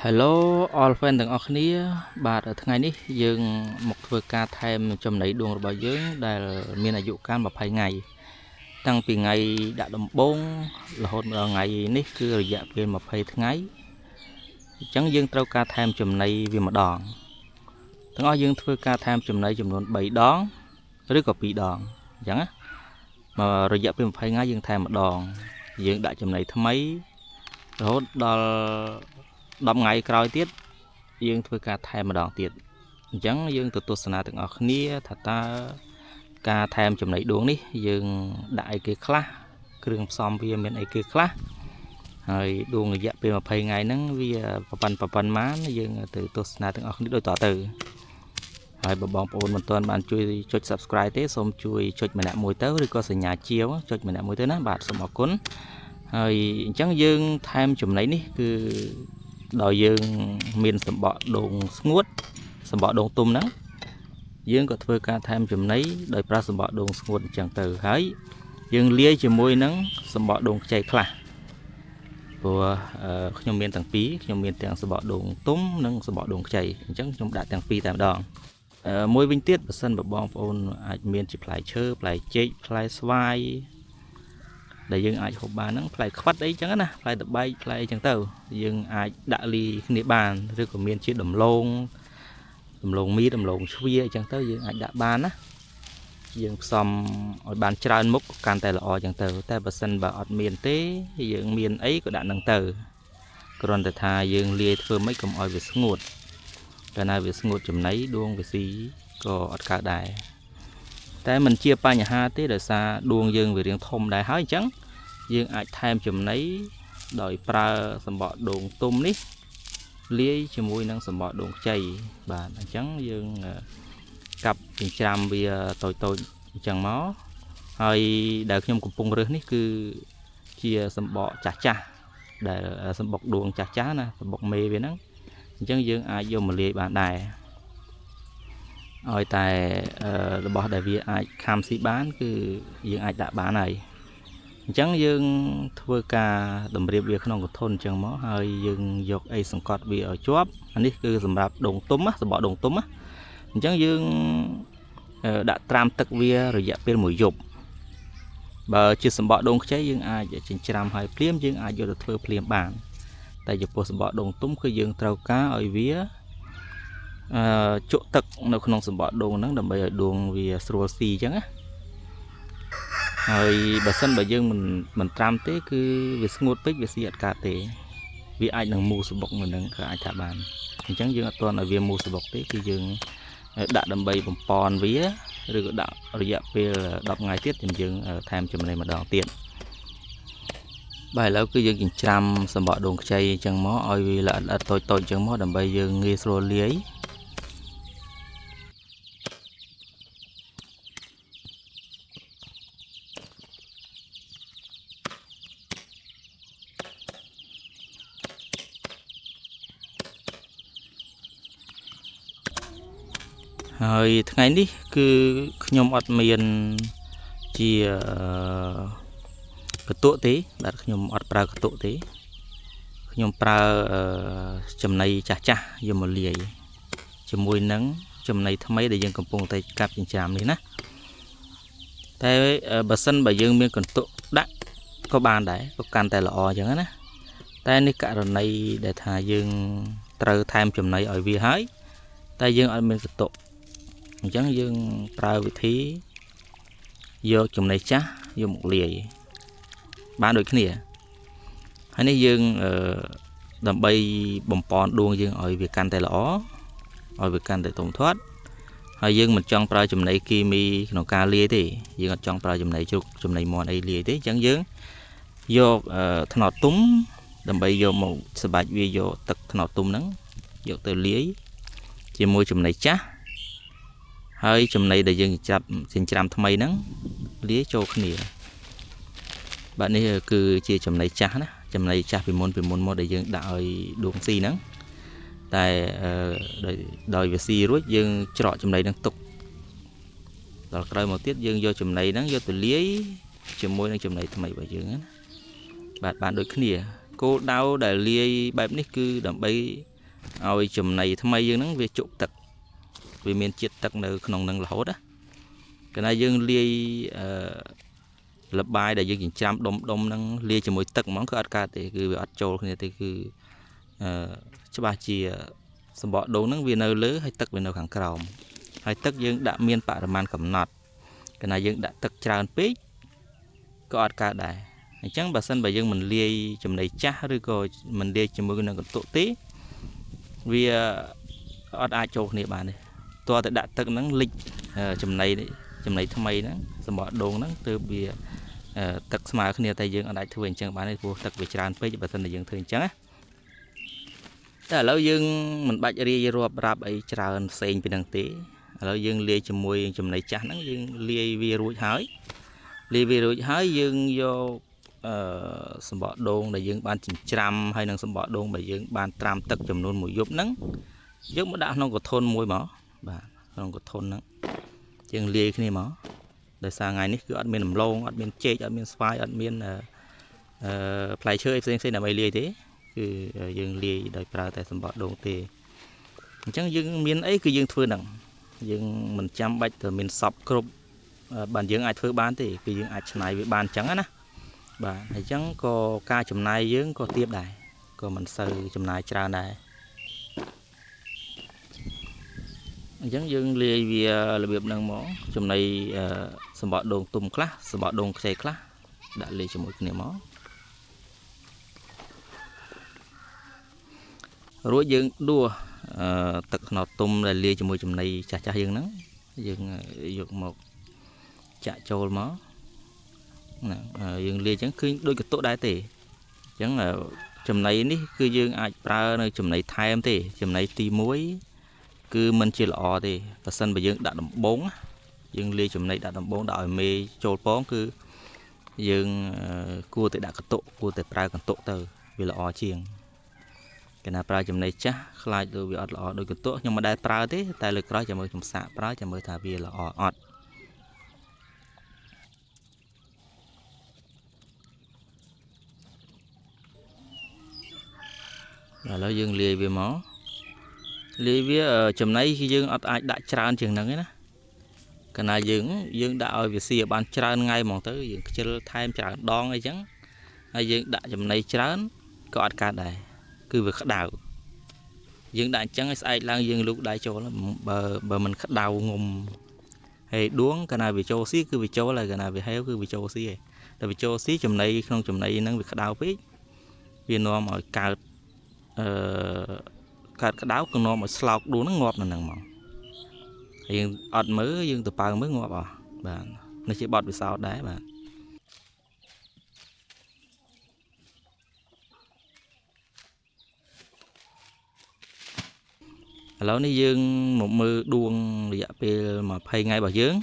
Hello all fan ទាំងអស់គ្នាបាទថ្ងៃនេះយើងមកធ្វើការថែមចំណីដួងរបស់យើងដែលមានអាយុកាល20ថ្ងៃតាំងពីថ្ងៃដាក់ដំបូងរហូតមកដល់ថ្ងៃនេះគឺរយៈពេល20ថ្ងៃអញ្ចឹងយើងត្រូវការថែមចំណីវាម្ដងទាំងអស់យើងធ្វើការថែមចំណីចំនួន3ដងឬក៏2ដងអញ្ចឹងណាមករយៈពេល20ថ្ងៃយើងថែមម្ដងយើងដាក់ចំណីថ្មីរហូតដល់10ថ្ងៃក្រោយទៀតយើងធ្វើការថែមម្ដងទៀតអញ្ចឹងយើងទៅទស្សនាទាំងអស់គ្នាថាតើការថែមចំណីដួងនេះយើងដាក់អីគេខ្លះគ្រឿងផ្សំវាមានអីគេខ្លះហើយដួងរយៈពេល20ថ្ងៃហ្នឹងវាប្រប៉ិនម៉ានយើងទៅទស្សនាទាំងអស់គ្នាដូចតទៅហើយបើបងប្អូនមិនទាន់បានជួយចុច Subscribe ទេសូមជួយចុចម្នាក់មួយទៅឬក៏សញ្ញាជាវចុចម្នាក់មួយទៅណាបាទសូមអរគុណហើយអញ្ចឹងយើងថែមចំណីនេះគឺដោយយើងមានសម្បកដូងស្ងួតសម្បកដូងទុំហ្នឹងយើងក៏ធ្វើការថែមចំណីដោយប្រើសម្បកដូងស្ងួតអញ្ចឹងទៅហើយយើងលាយជាមួយនឹងសម្បកដូងខ្ចីខ្លះព្រោះខ្ញុំមានទាំងពីរខ្ញុំមានទាំងសម្បកដូងទុំនិងសម្បកដូងខ្ចីអញ្ចឹងខ្ញុំដាក់ទាំងពីរតែម្ដងមួយវិញទៀតបើសិនបើបងប្អូនអាចមានជាផ្លែឈើផ្លែចេកផ្លែស្វាយដែលយើងអាចហូបបានហ្នឹងផ្លែខ្វិតអីចឹងណាផ្លែតបែកផ្លែអីចឹងទៅយើងអាចដាក់លីគ្នាបានឬក៏មានជាដំឡូងដំឡូងមីដំឡូងជ្វាអីចឹងទៅយើងអាចដាក់បានណាយើងផ្សំឲ្យបានច្រើនមុខកាន់តែល្អចឹងទៅតែបើសិនបើអត់មានទេយើងមានអីក៏ដាក់នឹងទៅគ្រាន់តែថាយើងលាយធ្វើម៉េចកុំឲ្យវាស្ងួតកាលណាវាស្ងួតចំណីដួងវាស៊ីក៏អត់កើតដែរតែมันជាបញ្ហាទេដោយសារដួងយើងវារៀងធំដែរហើយអញ្ចឹងយើងអាចថែមចំណីដោយប្រើសម្បកដូងទុំនេះលាយជាមួយនឹងសម្បកដូងខ្ចីបាទអញ្ចឹងយើងកាប់ចិញ្ច្រាំវាតូចតូចអញ្ចឹងមកហើយដែលខ្ញុំកំពុងរើសនេះគឺជាសម្បកចាស់ចាស់ដែលសម្បុកដួងចាស់ចាស់ណាសម្បុកមេវាហ្នឹងអញ្ចឹងយើងអាចយកមកលាយបានដែរឲ្យតែរបស់ដែលវាអាចខាំស៊ីបានគឺយើងអាចដាក់បានហើយអញ្ចឹងយើងធ្វើការតម្រៀបវាក្នុងកធនអញ្ចឹងមកហើយយើងយកអីសង្កត់វាឲ្យជាប់អានេះគឺសម្រាប់ដូងទុំណាសម្បកដូងទុំណាអញ្ចឹងយើងដាក់ត្រាំទឹកវារយៈពេលមួយយប់បើជាសម្បកដូងខ្ចីយើងអាចចិញ្ច្រាំឲ្យភ្លាមយើងអាចយកទៅធ្វើភ្លាមបានតែចំពោះសម្បកដូងទុំគឺយើងត្រូវការឲ្យវាជក់ទឹកនៅក្នុងសម្បកដូងហ្នឹងដើម្បីឲ្យដូងវាស្រួលស៊ីអញ្ចឹងណាហើយបើសិនបើយើងមិនត្រាំទេគឺវាស្ងួតពេកវាស៊ីអត់កើតទេវាអាចនឹងមូសបុកនៅនឹងក៏អាចថាបានអញ្ចឹងយើងអត់ទាន់ឲ្យវាមូសបុកទេគឺយើងដាក់ដើម្បីបំពន់វាឬក៏ដាក់រយៈពេល10ថ្ងៃទៀតចាំយើងថែមចំណីម្ដងទៀតបាទឥឡូវគឺយើងចិញ្ច្រាំសម្បកដូងខ្ចីអញ្ចឹងមកឲ្យវាល្អិតល្អិតតូចតូចអញ្ចឹងមកដើម្បីយើងងាយស្រួលលាយហើយថ្ងៃនេះគឺខ្ញុំអត់មានជាកន្ទក់ទេបាទខ្ញុំអត់ប្រើកន្ទក់ទេខ្ញុំប្រើចំណីចាស់ចាស់យកមកលាយជាមួយនឹងចំណីថ្មីដែលយើងកំពុងតែកាប់ចិញ្ច្រាំនេះណាតែបើសិនបើយើងមានកន្ទក់ដាក់ក៏បានដែរក៏កាន់តែល្អអញ្ចឹងណាតែនេះករណីដែលថាយើងត្រូវថែមចំណីឲ្យវាហើយតែយើងអត់មានកន្ទក់អញ្ចឹងយើងប្រើវិធីយកចំណីចាស់យកមកលាយបានដូចគ្នាហើយនេះយើងដើម្បីបំពន់ដួងយើងឲ្យវាកាន់តែល្អឲ្យវាកាន់តែធំធាត់ហើយយើងមិនចង់ប្រើចំណីគីមីក្នុងការលាយទេយើងអត់ចង់ប្រើចំណីជ្រូកចំណីមាន់អីលាយទេអញ្ចឹងយើងយកថ្នោតទុំដើម្បីយកមកស្បាច់វាយកទឹកថ្នោតទុំហ្នឹងយកទៅលាយជាមួយចំណីចាស់ហើយចំណីដែលយើងចាប់ចិញ្ច្រាំថ្មីហ្នឹងលាយចូលគ្នាបាទនេះគឺជាចំណីចាស់ណាចំណីចាស់ពីមុនមកដែលយើងដាក់ឲ្យដួងស៊ីហ្នឹងតែដោយវាស៊ីរួចយើងច្រកចំណីហ្នឹងទុកដល់ក្រោយមកទៀតយើងយកចំណីហ្នឹងយកទៅលាយជាមួយនឹងចំណីថ្មីរបស់យើងណាបាទបានដូចគ្នាគោលដៅដែលលាយបែបនេះគឺដើម្បី ឲ្យចំណីថ្មីយើងហ្នឹងវាជក់ទឹកវាមានជាតិទឹកនៅក្នុងនឹងរហូតណាកាលណាយើងលាយអឺលបាយដែលយើងចិញ្ច្រាំដុំដុំហ្នឹងលាយជាមួយទឹកហ្មងគឺអត់កើតទេគឺវាអត់ចូលគ្នាទេគឺអឺច្បាស់ជាសម្បកដូងហ្នឹងវានៅលើហើយទឹកវានៅខាងក្រោមហើយទឹកយើងដាក់មានបរិមាណកំណត់កាលណាយើងដាក់ទឹកច្រើនពេកក៏អត់កើតដែរអញ្ចឹងបើសិនបើយើងមិនលាយចំណីចាស់ឬក៏មិនលាយជាមួយនឹងកន្ទុកទេវាអត់អាចចូលគ្នាបានទេទាល់តែដាក់ទឹកហ្នឹងលិចចំណីចំណីថ្មីហ្នឹងសម្បកដូងហ្នឹងទើបវាទឹកស្មើគ្នាតែយើងអត់អាចធ្វើអញ្ចឹងបានទេព្រោះទឹកវាច្រើនពេកបើសិនតែយើងធ្វើអញ្ចឹងណាតែឥឡូវយើងមិនបាច់រាយរាប់រាប់អីច្រើនផ្សេងពីហ្នឹងទេឥឡូវយើងលាយជាមួយចំណីចាស់ហ្នឹងយើងលាយវារួចហើយលាយវារួចហើយយើងយកអឺសម្បកដូងដែលយើងបានចិញ្ច្រាំហើយនឹងសម្បកដូងដែលយើងបានត្រាំទឹកចំនួនមួយយប់ហ្នឹងយកមកដាក់ក្នុងកធុនមួយមកបាទក្នុងកធុនហ្នឹងយើងលាយគ្នាមកដោយសារថ្ងៃនេះគឺអត់មានដំឡូងអត់មានចេកអត់មានស្វាយអត់មានអឺផ្លែឈើអីផ្សេងៗដើម្បីលាយទេគឺយើងលាយដោយប្រើតែសម្បកដូងទេអញ្ចឹងយើងមានអីគឺយើងធ្វើហ្នឹងយើងមិនចាំបាច់ទៅមានសពគ្រប់បានយើងអាចធ្វើបានទេគឺយើងអាចច្នៃវាបានអញ្ចឹងណាបាទអញ្ចឹងក៏ការចំណាយយើងក៏ទាបដែរក៏មិនសូវចំណាយច្រើនដែរអញ្ចឹងយើងលាយវារបៀបហ្នឹងមកចំណីសម្បកដូងទុំខ្លះសម្បកដូងខ្ចីខ្លះដាក់លាយជាមួយគ្នាមករួចយើងដួសទឹកខ្នុរទុំដែលលាយជាមួយចំណីចាស់ៗយើងហ្នឹងយើងយកមកចាក់ចូលមកណាយើងលាយអញ្ចឹងឃើញដូចកន្ទុកដែរទេអញ្ចឹងចំណីនេះគឺយើងអាចប្រើនៅចំណីថែមទេចំណីទី1គឺមិនជាល្អទេបើសិនបើយើងដាក់ដំបងយើងលាយចំណីដាក់ដំបងដាក់ឲ្យមេចូលពងគឺយើងគួរតែដាក់កន្ទុកគួរតែប្រើកន្ទុកទៅវាល្អជាងកាលណាប្រើចំណីចាស់ខ្លាចទៅវាអត់ល្អដូចកន្ទុកខ្ញុំមិនដែលប្រើទេតែលើក្រោយចាំមើលខ្ញុំសាកប្រើចាំមើលថាវាល្អអត់ឥឡូវយើងលាយវាមកលាយវាចំណីគឺយើងអត់អាចដាក់ច្រើនជាងហ្នឹងទេណាកាលណាយើងដាក់ឲ្យវាស៊ីឲ្យបានច្រើនថ្ងៃហ្មងទៅយើងខ្ជិលថែមច្រើនដងអីចឹងហើយយើងដាក់ចំណីច្រើនក៏អត់កើតដែរគឺវាក្តៅយើងដាក់អញ្ចឹងឲ្យស្អែកឡើងយើងលូកដៃចូលបើមិនក្តៅងុំហើយដួងកាលណាវាចូលស៊ីគឺវាចូលហើយកាលណាវាហេវគឺវាចូលស៊ីហើយតែវាចូលស៊ីចំណីក្នុងចំណីហ្នឹងវាក្តៅពេកវានាំឲ្យកើតកើតក្តៅក៏នាំឲ្យស្លោកដួងហ្នឹងងាប់នៅហ្នឹងមកហើយយើងអត់មើលយើងទៅប៉ើងមើលងាប់អស់បាទនេះជាបទពិសោធន៍ដែរបាទឥឡូវនេះយើងមកមើលដួងរយៈពេល20ថ្ងៃរបស់យើង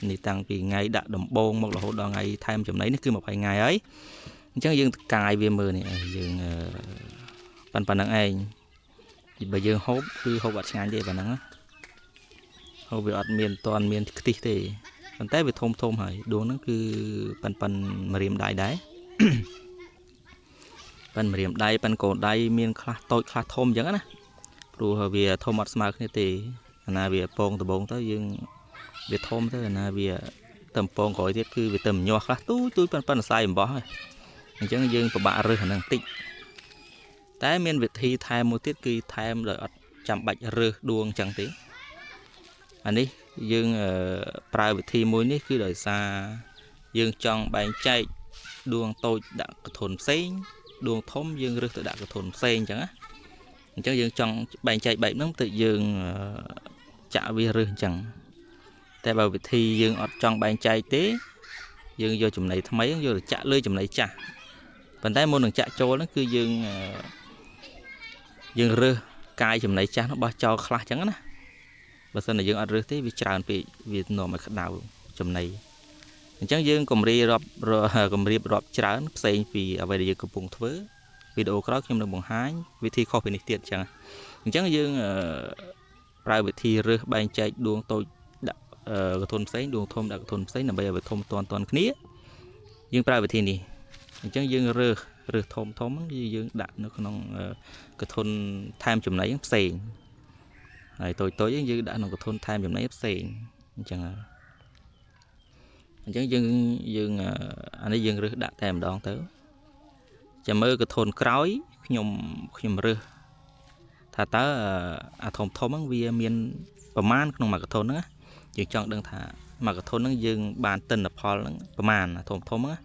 នេះតាំងពីថ្ងៃដាក់ដំបងមករហូតដល់ថ្ងៃថែមចំណីនេះគឺ20ថ្ងៃហើយអញ្ចឹងយើងកាយវាមើលនេះយើងប៉ុណ្ណឹងឯងបើយើងហូបគឺហូបអត់ឆ្ងាញ់ទេប៉ុណ្ណឹងណាហូបវាអត់មានតន់មានខ្ទិះទេប៉ុន្តែវាធំធំហើយដួងហ្នឹងគឺប៉ិនម្រាមដៃដែរប៉ិនម្រាមដៃប៉ិនកូនដៃមានខ្លះតូចខ្លះធំអញ្ចឹងណាព្រោះវាធំអត់ស្មើគ្នាទេអាណាវាពងដំបងទៅយើងវាធំទៅអាណាវាទៅពងក្រោយទៀតគឺវាទៅញាស់ខ្លះទូចទូចប៉ិនខ្សែអំបោះហើយអញ្ចឹងយើងពិបាករើសអាហ្នឹងតិចតែមានវិធីថែមមួយទៀតគឺថែមដោយអត់ចាំបាច់រើសដួងអញ្ចឹងទេអានេះយើងប្រើវិធីមួយនេះគឺដោយសារយើងចង់បែងចែកដួងតូចដាក់កធុនផ្សេងដួងធំយើងរើសទៅដាក់កធុនផ្សេងអញ្ចឹងណាអញ្ចឹងយើងចង់បែងចែកបែបហ្នឹងទៅយើងចាក់វារើសអញ្ចឹងតែបើវិធីយើងអត់ចង់បែងចែកទេយើងយកចំណីថ្មីយកទៅចាក់លើចំណីចាស់ប៉ុន្តែមុននឹងចាក់ចូលហ្នឹងគឺយើងរើសកាយចំណីចាស់នោះបោះចោលខ្លះអញ្ចឹងណាបើសិនតែយើងអត់រើសទេវាច្រើនពេកវានាំឲ្យក្តៅចំណីអញ្ចឹងយើងគម្រាបរាប់ច្រើនផ្សេងពីអ្វីដែលយើងកំពុងធ្វើវីដេអូក្រោយខ្ញុំនឹងបង្ហាញវិធីខុសពីនេះទៀតអញ្ចឹងយើងប្រើវិធីរើសបែងចែកដួងតូចដាក់កធុនផ្សេងដួងធំដាក់កធុនផ្សេងដើម្បីឲ្យវាធំតាន់តាន់គ្នាយើងប្រើវិធីនេះអញ្ចឹងយើងរើស រើសធំធំហ្នឹងគឺយើងដាក់នៅក្នុងកធុនថែមចំណីហ្នឹងផ្សេងហើយតូចតូចហ្នឹងយើងដាក់ក្នុងកធុនថែមចំណីផ្សេងអញ្ចឹងអញ្ចឹងយើងយើងអានេះយើងរើសដាក់តែម្ដងទៅចាំមើលកធុនក្រោយខ្ញុំខ្ញុំរើសថាតើអាធំធំហ្នឹងវាមានប្រមាណក្នុងមួយកធុនហ្នឹងណាយើងចង់ដឹងថាមួយកធុនហ្នឹងយើងបានទិន្នផលហ្នឹងប្រមាណអាធំធំហ្នឹង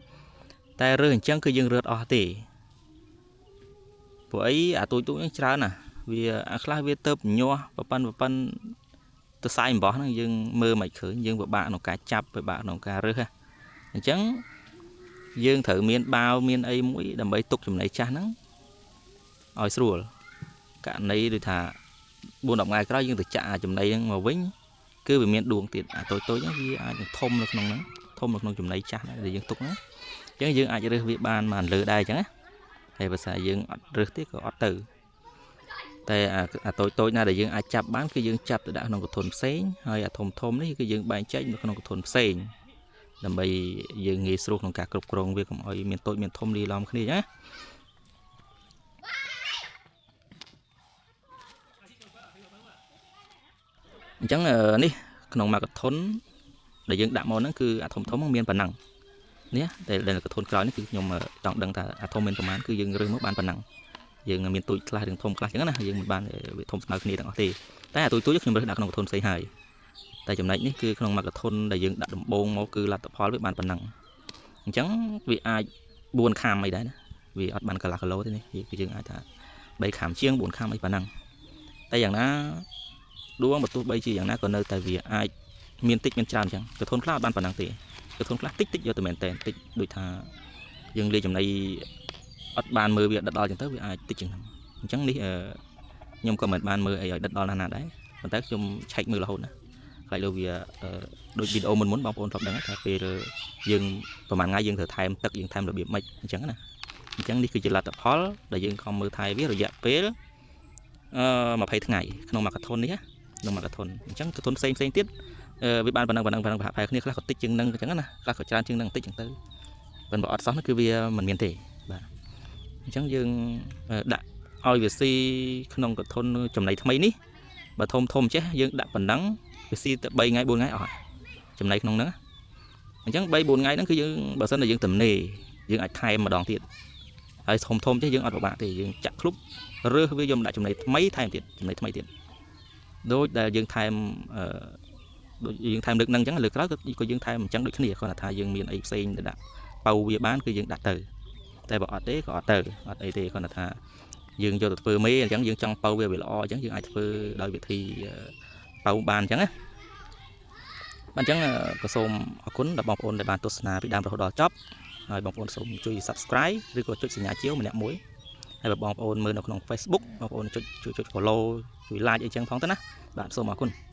តែរើសអញ្ចឹងគឺយើងរើសអស់ទេព្រោះអីអាទូចទូចហ្នឹងច្រើនណាស់វាអាខ្លះវាទៅញាស់ប្រប៉ិនប្រប៉ិនទៅសាយអំបោះហ្នឹងយើងមើលមិនឃើញយើងពិបាកក្នុងការចាប់ពិបាកក្នុងការរើសអញ្ចឹងយើងត្រូវមានបាវមានអីមួយដើម្បីទុកចំណីចាស់ហ្នឹងឲ្យស្រួលករណីដូចថា4 10ថ្ងៃក្រោយយើងទៅចាក់អាចំណីហ្នឹងមកវិញគឺវាមានដួងទៀតអាតូចតូចហ្នឹងវាអាចនឹងធំនៅក្នុងហ្នឹងធំនៅក្នុងចំណីចាស់ហ្នឹងដែលយើងទុកហ្នឹងអញ្ចឹងយើងអាចរើសវាបានមកលើដែរអញ្ចឹងណាហើយបើសិនយើងអត់រើសទេក៏អត់ទៅតែអាតូចតូចណាដែលយើងអាចចាប់បានគឺយើងចាប់ទៅដាក់ក្នុងកធុនផ្សេងហើយអាធំធំនេះគឺយើងបែងចែកនៅក្នុងកធុនផ្សេងដើម្បីយើងងាយស្រួលក្នុងការគ្រប់គ្រងវាកុំឲ្យមានតូចមានធំលាយឡំគ្នាណាអញ្ចឹងនេះក្នុងមួយកធុនដែលយើងដាក់មកហ្នឹងគឺអាធំធំហ្នឹងមានប៉ុណ្ណឹងនេះតែកធុនក្រោយនេះគឺខ្ញុំចង់ដឹងថាអាធំមានប្រមាណគឺយើងរើសមកបានប៉ុណ្ណឹងយើងមានទូចខ្លះឬធំខ្លះអញ្ចឹងណាយើងមិនបានវាធំស្មើគ្នាទាំងអស់ទេតែអាទូចទូចខ្ញុំរើសដាក់ក្នុងកធុនផ្សេងហើយតែចំណែកនេះគឺក្នុងមួយកធុនដែលយើងដាក់ដំបងមកគឺលទ្ធផលវាបានប៉ុណ្ណឹងអញ្ចឹងវាអាច4ខាំអីដែរណាវាអត់បានកន្លះគីឡូទេនេះគឺយើងអាចថា3ខាំជាង4ខាំអីប៉ុណ្ណឹងតែយ៉ាងណាដួងបើទោះបីជាយ៉ាងណាក៏នៅតែវាអាចមានតិចមានច្រើនអញ្ចឹងកធុនខ្លះអត់បានប៉ុណ្ណឹងទេកធុនខ្លះតិចតិចយកទៅមែនតែតិចដូចថាយើងលាយចំណីអត់បានមើលវាដិតដល់អញ្ចឹងទៅវាអាចតិចជាងហ្នឹងអញ្ចឹងនេះខ្ញុំក៏មិនបានមើលអីឲ្យដិតដល់ណាស់ណាដែរប៉ុន្តែខ្ញុំឆែកមើលរហូតណាខ្លាចលើវាដូចវីដេអូមុនមុនបងប្អូនធ្លាប់ដឹងថាពេលយើងប្រហែលថ្ងៃយើងត្រូវថែមទឹកយើងថែមរបៀបម៉េចអញ្ចឹងណាអញ្ចឹងនេះគឺជាលទ្ធផលដែលយើងខំមើលថែវារយៈពេល20ថ្ងៃក្នុងមួយកធុននេះណាក្នុងមួយកធុនអញ្ចឹងកធុនផ្សេងផ្សេងទៀតវាបានប៉ុណ្ណឹងប៉ុណ្ណឹងប៉ុណ្ណឹងប្រហាក់ប្រហែលគ្នាខ្លះក៏តិចជាងនឹងអញ្ចឹងណាខ្លះក៏ច្រើនជាងនឹងតិចអញ្ចឹងទៅប៉ុន្តែបើអត់សោះនោះគឺវាមិនមានទេបាទអញ្ចឹងយើងដាក់ឲ្យវាស៊ីក្នុងកធុនចំណីថ្មីនេះបើធំធំចេះយើងដាក់ប៉ុណ្ណឹងវាស៊ីទៅ3ថ្ងៃ4ថ្ងៃអស់ចំណីក្នុងហ្នឹងអញ្ចឹង3 4ថ្ងៃហ្នឹងគឺយើងបើសិនតែយើងទំនេរយើងអាចថែមម្ដងទៀតហើយធំធំចេះយើងអត់ពិបាកទេយើងចាក់ឃ្លុបរើសវាយកមកដាក់ចំណីថ្មីថែមទៀតចំណីថ្មីទៀតដូចដែលយើងថែមដូចយើងថែមលើកហ្នឹងអញ្ចឹងលើកក្រោយក៏យើងថែមអញ្ចឹងដូចគ្នាគ្រាន់តែថាយើងមានអីផ្សេងទៅដាក់ប៉ៅវាបានគឺយើងដាក់ទៅតែបើអត់ទេក៏អត់ទៅអត់អីទេគ្រាន់តែថាយើងយកទៅធ្វើមេអញ្ចឹងយើងចង់ប៉ៅវាវាល្អអញ្ចឹងយើងអាចធ្វើដោយវិធីប៉ៅបានអញ្ចឹងណាបាទអញ្ចឹងក៏សូមអរគុណដល់បងប្អូនដែលបានទស្សនាពីដើមរហូតដល់ចប់ហើយបងប្អូនសូមជួយ Subscribe ឬក៏ចុចសញ្ញាជាវម្នាក់មួយហើយបើបងប្អូនមើលនៅក្នុង Facebook បងប្អូនចុចជួយចុច Follow ជួយ Like អីចឹងផងទៅណាបាទសូមអរគុណ។